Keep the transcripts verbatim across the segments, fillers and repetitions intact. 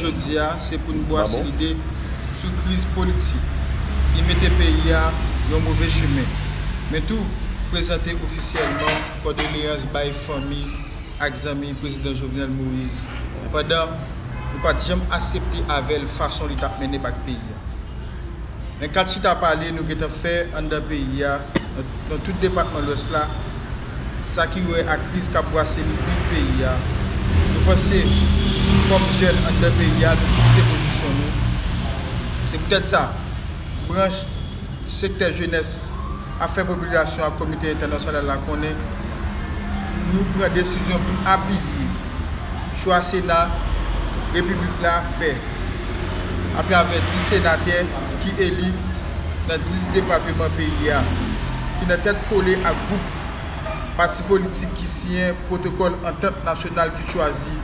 Jodi a, se pou n bwase lide sou kriz politik ki mete peyi a yon move chemen, men tou prezante ofisyèlman kondoleyans bay fanmi ak zanmi Prezidan Jovenel Moïse, pandan nou pa t janm aksepte avè l fason li t ap mennen bak peyi a. Nan kad chita pale nou gentan fè anndan peyi a, nan, nan tout depatman Lwès la, sa ki wè ak kriz k ap bwase limit peyi a, nou panse, kòm jèn anndan peyi a, nou fikse pozisyon nou. Se poutèt sa, branch sektè jenès, afè popilasyon ak komite entènasyonal la konnen nou pran desizyon pou n apiye chwa Sena Repiblik la fè atravè dis senatè ki eli nan dis depatman peyi a, ki nan tèt kole ak gwoup pati politik ki siyen pwotokòl antant nasyonal ki chwazi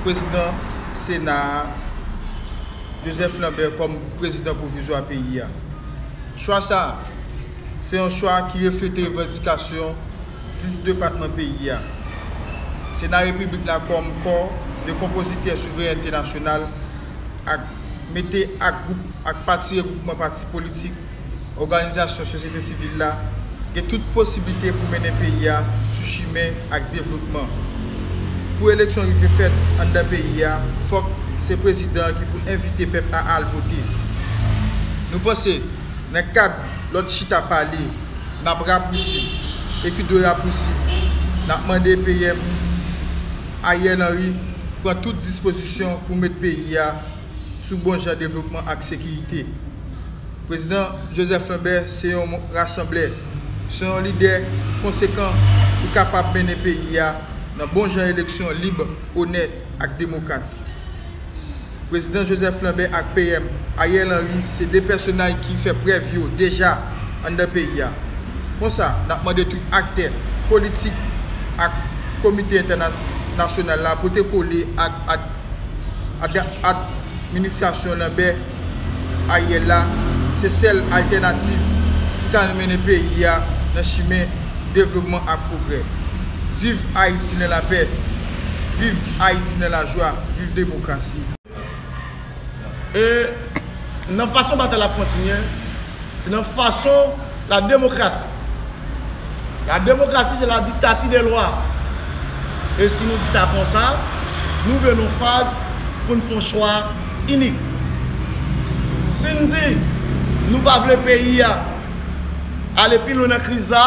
prezidan Sena a, Joseph Lambert, kòm prezidan pwovizwa peyi a. Chwa sa a, se yon chwa ki reflete revandikasyon dis depatman peyi a. Sena Repiblik la kòm kò de konpozitè souverènte nasyonal ak mete ak gwoup ak pati regwoupman pati politik, òganizasyon sosyete sivil la gen tout posiblite pou mennen peyi a sou chimen ak devlopman. Pou eleksyon rive fèt anndan peyi a, fòk se prezidan an ki pou envite pèp la al vote. Nou panse, nan kad lòt chita pale n ap rapousi e ki dwe rapousi, n ap mande P M Ariel Henry pran tout dispozisyon pou met peyi a sou bon jan devlopman ak sekirite. Prezidan Joseph Lambert se yon rasanblè, se yon lidè konsekan ki kapab mennen peyi a nan bon jan eleksyon lib, onèt ak demokratik. Prezidan Joseph Lambert ak P M Ariel Henry se de pèsonaj ki fè prèv yo deja anndan peyi a. Konsa, n ap mande tout aktè politik ak komite entènasyonal la pote kole ak, ak, ak administrasyon Lambert Ariel la, se sèl altènativ ki ka mennen peyi a nan chimen devlopman ak pwogrè. Viv Ayiti nan lapè, viv Ayiti nan lajwa, viv demokrasi. E nan fason batay la ap kontinye, se nan fason la demokrasi. La demokrasi, se la diktati de lwa. E si nou di sa konsa, nou vle nan faz pou n fè yon chwa inik. Si n di nou pa vle peyi a ale pi lwen nan kriz la,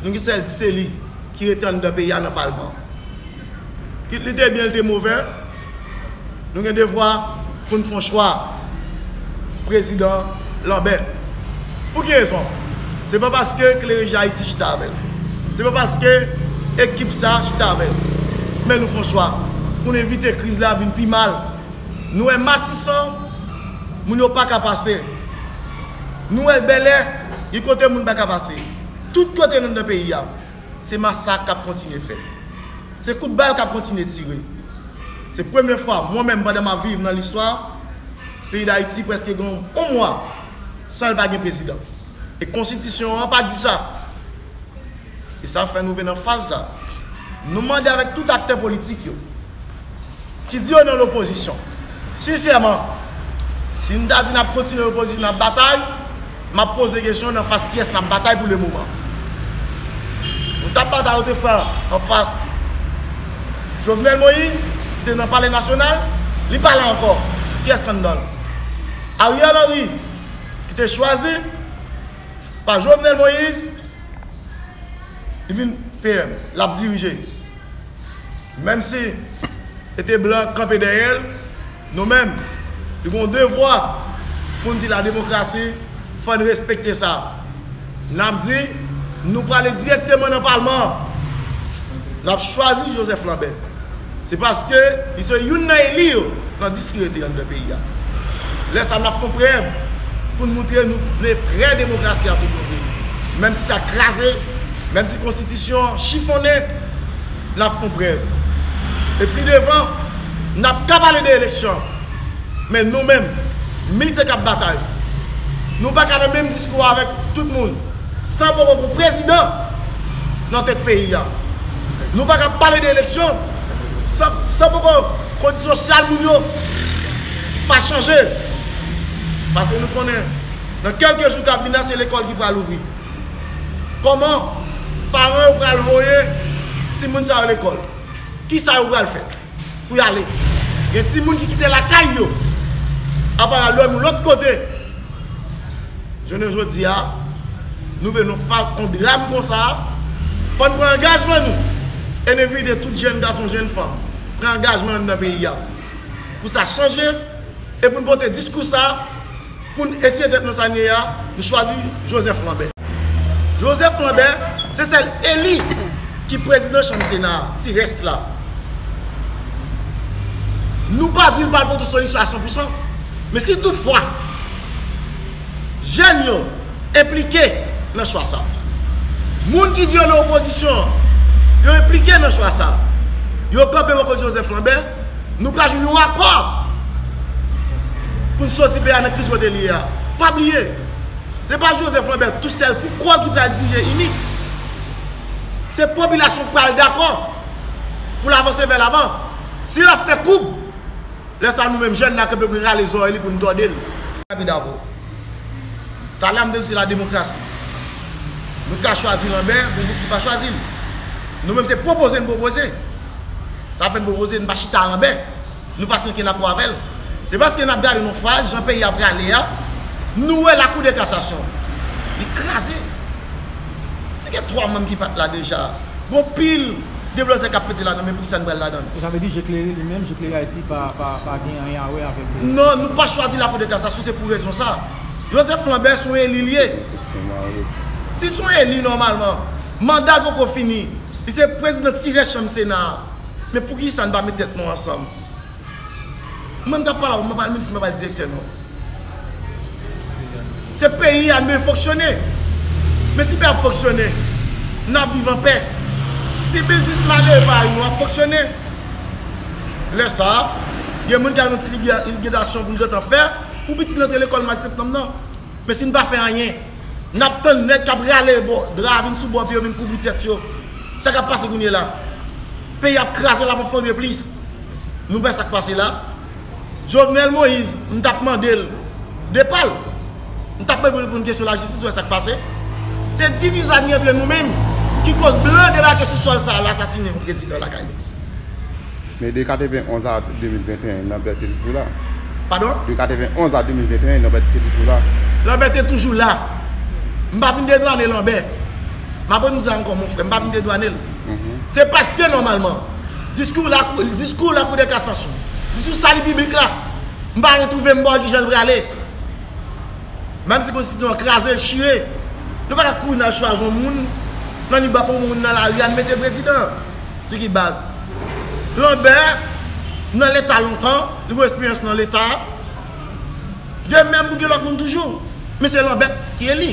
nou gen sèl di se li ki rete anndan peyi a nan palman. Kit li te byen, li te movè, nou gen devwa pou n fè yon chwa prezidan Lambert. Pou ki rezon? Se pa paske Klere Je Ayiti chita avè l. Se pa paske ekip sa a chita avè l. Men nou fè yon chwa pou n evite kriz la vin pi mal. Nou wè Matisan, moun yo pa ka pase. Nou wè Bèlè, gen kote moun pa ka pase. Tout kote nan, nan peyi a, se masak k ap kontinye fèt. Se kout bal k ap kontinye tire. Se premye fwa, mwen menm, pandan m ap viv nan listwa peyi Dayiti, prèske gen yon mwa san l pa gen prezidan. E konstitisyon an pa di sa. E sa fè nou vin nan faz sa. Nou mande avèk tout aktè politik yo ki di yo nan lopozisyon. Sensèman, si n ta di n ap kontinye lopozisyon, n ap batay, m ap poze kesyon nan fas kiyès n ap batay pou lemoman. Nou t ap batay, yo te fè anfas Jovenel Moïse, ki te nan Palè Nasyonal, li pa la ankò. Kiyès k anndan l? Ariel Henry, ki te chwazi pa Jovenel Moïse, li vin P M, l ap dirije. Menm si e te blan k kanpe dèyè l, nou menm, nou gen yon devwa pou n di la demokrasi, fò n respekte sa. N ap di, nou prale dirèkteman nan palman an. N ap chwazi Joseph Lambert. Se paske li se youn nan eli yo nan dis ki rete anndan peyi a. Lè sa a, n ap fè yon prèv pou n montre nou vle vrè demokrasi a tou bon vre. Menm si sa kraze, menm si konstitisyon an chifonnen, n ap fè yon prèv. E pi devan, n ap ka pale de eleksyon. Men nou menm, militè k ap batay, nou pa ka nan menm diskou avèk tout moun san poko gon prezidan nan tèt peyi a. Nou pa ka pale de eleksyon san, san poko kondisyon sosyal moun yo Pa chanje. Paske nou konnen, nan kèlke jou k ap vini la, se lekòl ki pral ouvri. Kòman paran yo pral voye timoun sa yo lekòl? Kisa yo pral fè pou y ale? Gen timoun ki kite lakay yo, ap al lòm yon lòt kote. Jounen jodi a, nou vle nou fas yon dram konsa, fò n pran angajman nou. E n envite tout jèn gason, jèn fanm, pran angajman anndan peyi a. Pou sa chanje, e pou n pote diskou sa, pou n etire tèt nou sa n ye a, nou chwazi Joseph Lambert. Joseph Lambert, se sèl eli ki prezidan chanm Sena a, ti rès la. Nou pa di l pa pote solisyon a san pou san, men si toutfwa jèn yo enplike nan chwa sa, moun ki di yo nan opozisyon an, yo enplike nan chwa sa, yo kanpe bò kote Joseph Lambert, nou ka jwenn yon akò pou n soti peyi a nan kriz kote li ye a. Pa bliye, se pa Joseph Lambert tousèl pou kò l ki pral dirije ini. Se popilasyon k pral dakò pou l avanse vè lavan. Si l ap fè koub, lè sa a, nou menm jèn n a kanpe pou n rale zòrèy li, pou n tòde l. Rapid avè w. Talè a m te di se la demokrasi. Nou ka chwazi Lambert, gen gwoup ki pa chwazi l. Nou menm se pwopoze n pwopoze. Sa fè n pwopoze, n pa chita a Lambert. Nou pa siyen okenn akò avè l. Se paske n ap gade nan faz jan peyi a prale a, nou wè Lakou de Kasasyon, li kraze. Se gen twa manm ki pa t la deja. Gon pil deblozè k ap pete ladan, men poukisa n pral ladan l? Sa vle di, Jeklere li menm, Jeklere Ayiti pa, pa, pa gen anyen a wè avèk, euh, Non, nou pa chwazi Lakou de Kasasyon, se pou rezon sa. Joseph Lambert se yon eli l ye. Si se yon eli, nòmalman, manda l poko fini, li se prezidan ti rès chanm Sena a. Men poukisa n pa met tèt nou ansanm? Mwen, m t ap pale avè w, mwen pa, menm si mwen pa direktè non. Se peyi a, nou dwe fonksyone. Men si peyi a ap fonksyone, n ap viv anpè. Si biznis malere pa nou ap fonksyone, lè sa a, gen moun ki al nan ti ligidasyon pou l gentan fè, pou pitit li antre lekòl mwa septanm nan. Men si n pa fè anyen, n ap tann nèg k ap rale bò, dra vin sou bò pye yo vin kouvri tèt yo. Sa k ap pase kounye la? Peyi ap kraze, l ap anfondre plis. Nou wè sa k pase la? Jovenel Moïse, m t ap mande l depa l. M t ap mande l pou l reponn kesyon lajistis, ou wè sa k pase? Se divizyon ki antre nou menm ki koz blan debake sou sòl sa a, l asasinen yon prezidan lakay li. Men de katrevenonz a de mil venteyen, Lambert te toujou la. Padon? De katrevenonz a de mil venteyen, Lambert te toujou la. Lambert te toujou la. M pa vin dedwane Lambert. M ap redi w sa ankò, mon frè, m pa vin dedwane l. Se paske nòmalman, diskou lakou, diskou Lakou de Kasasyon, diskou sali piblik la, m pa retwouve m bò ki jan l prale. Menm si konstitisyon an kraze, l chire, nou pa ka kouri n al chwazi yon moun, nan li ba pou yon moun nan lari a, n mete prezidan. Sou ki baz? Lambert, nan Leta lontan, li gon esperyans nan Leta. De menm pou gen lòt moun toujou. Men se Lambert ki eli.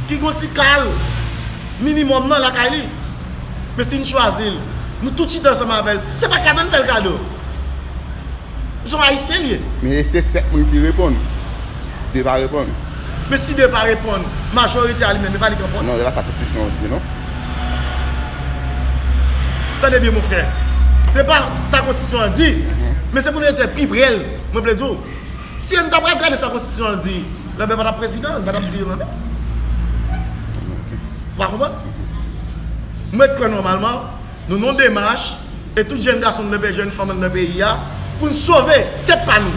Ki gon ti kal minimòm nan lakay li. Men si n chwazi l, nou tout chita ansanm avè l. Se pa kado n fè l kado. Se yon Ayisyen li ye. Men se sèt moun ki reponn. De pa reponn. Men si de pa reponn, majorite a li menm, e pa li k ranpòte? Non, se pa sa konstitisyon an di, non. Tande byen, mon frè. Se pa sa konstitisyon an di, men se pou nou rete pi pre l, mwen vle di w. Si n ta pral gade sa konstitisyon an di, Lambert pa t ap prezidan, n pa t ap di Lambert. Ou pa konprann? Mwen kwè nòmalman, nou nan yon demach, e tout jèn gason nan peyi, jèn fanm nan peyi a, pou n sove tèt pa nou.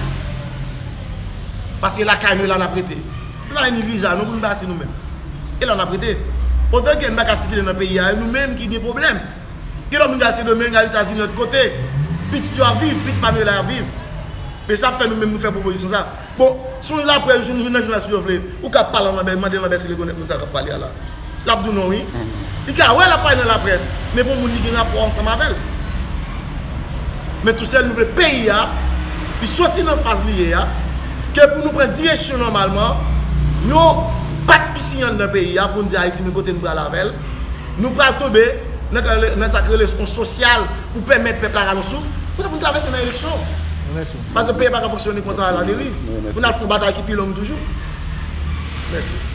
Paske lakay nou e la n ap rete. Nou pa gen ni viza, non, pou n pati nou menm. E la n ap rete. Otan ke n pa ka sikile nan peyi a, e nou menm ki gen pwoblèm. Gen lòt moun ki al Sendomeng, al Etazini, lòt kote. Pitit yo ap viv, pitit pa nou e la y ap viv. Men sa fè nou menm nou fè pwopozisyon sa. Bon, si w laprès, jounen, jounen, jounen, si w vle, ou ka pale a Lambert, mande Lambert si li rekonèt moun sa k ap pale a la. L ap di w non, wi. Li ka wè l ap pale nan laprès, men pou moun li gen rapò ansanm avè l. Men tousèl nou vle peyi a, li soti nan faz li ye a, ke pou nou pran direksyon nòmalman, yon pak pisiyan nan peyi a, pou n di Ayiti, men kote n pral avè l. Nou pral tonbe nan, nan sa k rele yon sosyal pou pèmèt pèp la rale yon souf. Pou sa pou n travèse nan eleksyon. Paske peyi a pa ka fonksyone konsa aladeriv. Pou n al fè yon batay ki pi long toujou. Mèsi.